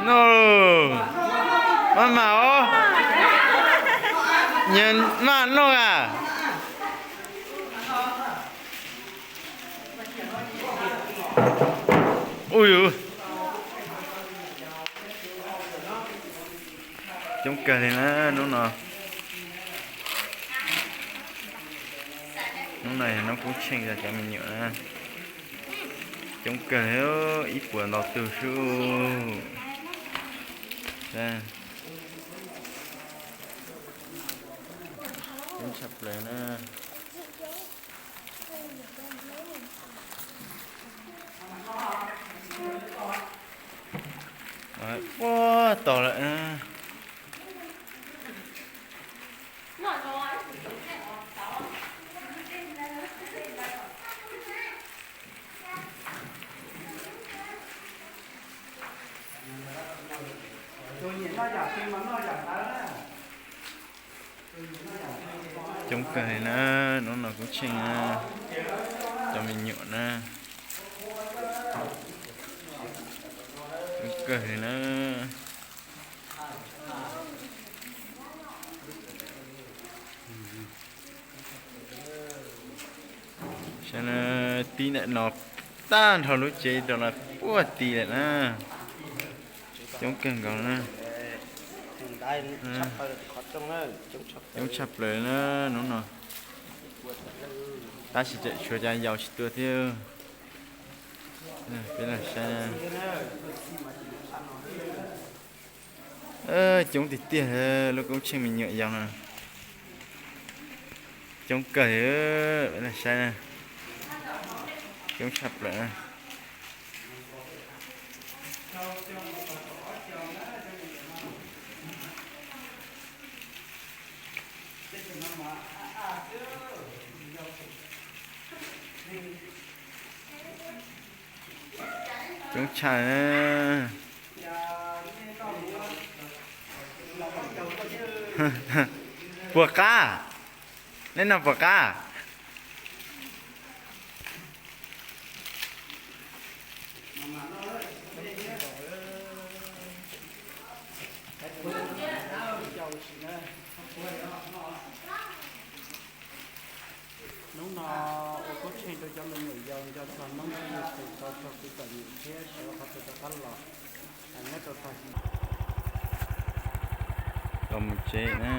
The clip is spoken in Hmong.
No, maj mam os, nyias maj noj a. Ui, coob kawg li na hnub no. Hnub no yog hnub kub tsheej rau cov me nyuam na. Coob kawg li, ib puas ntau tug xwb. Coob tshaj plaws na. Puag tod lawm. Coob kawg li na, hnub no kub tsheej na, cov me nyuam na, coob kawg li na. Saib na, tib ntawm no tag nrho lub tsev rau no puag tid lawm na. Coob kawg nkaus na. Coob tshaj plaws na hnub no. Tab sis tseem tshuav cov yau tsis tuaj thiab. Peb los saib. Coob tiag tiag, lub koob tsheej me nyuam yaus no. Coob kawg, peb los saib. Coob tshaj plaws. Coob tshaj. Puas qab? Neb noj puas qab? Hnub no ua koob tsheej rau cov me nyuam yaus nco txog Hmoob Tswv Yexus tau txog kev txom nyem thiab sawv qhov twg rov qab los nyob rau tag kis. Los mus tsev na.